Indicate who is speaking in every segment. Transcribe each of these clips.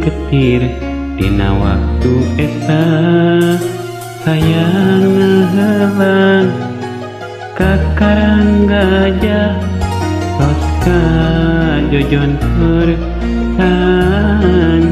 Speaker 1: ketir-ketir dina waktu eta hayang ngahelang ka Karang Gajah tos kajojontor sancang.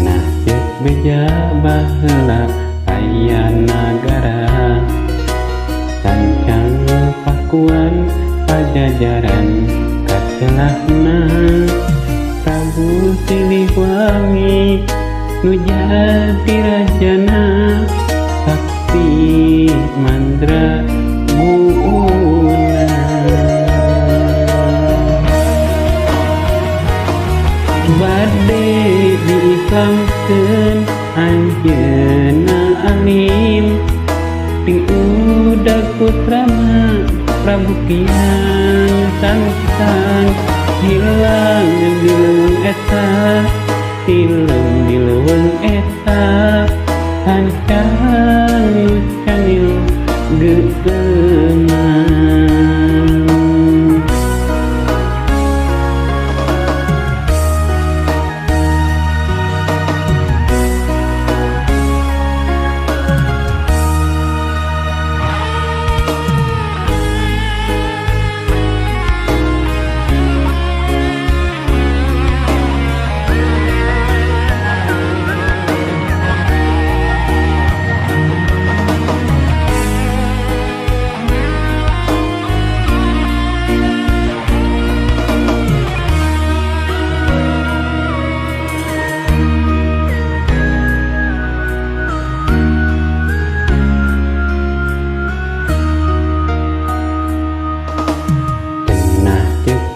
Speaker 1: Nah ceuk beja baheula aya nagara sancang Pakuan Pajajaran katelahna Prabu Siliwangi nu jadi rajana sakti mandra guna. Bade diislamkeun anjeunna alim diudag putrana Prabu Kian Santang hilang di leuweung eta tilem di leuweung eta sancang nu cangil geuleuman.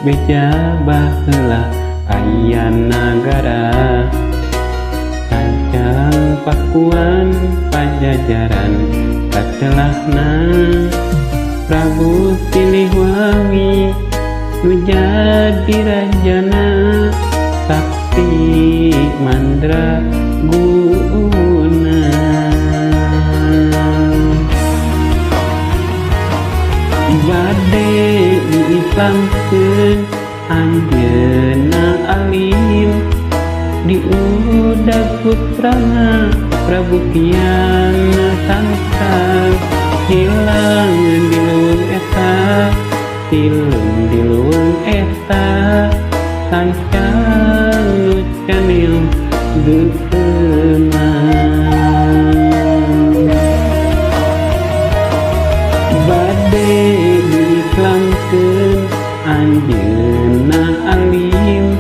Speaker 1: Beja baheula aya nagara sancang Pakuan Pajajaran katelahna Prabu Siliwangi nu jadi rajana sakti mandra guna. Bade diislamkeun anjeunna alim diudag putrana Prabu Kian Santang hilang di leuweung eta tilem di leuweung eta sancang nu canil geuleuman. Bade diislamkeun anjeunna alim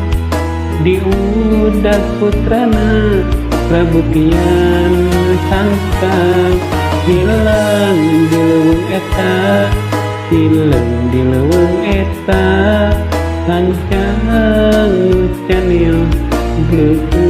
Speaker 1: diudag putrana Prabu Kian Santang hilang di leuweung eta tilem di leuweung eta sancang nu canil geuleuman.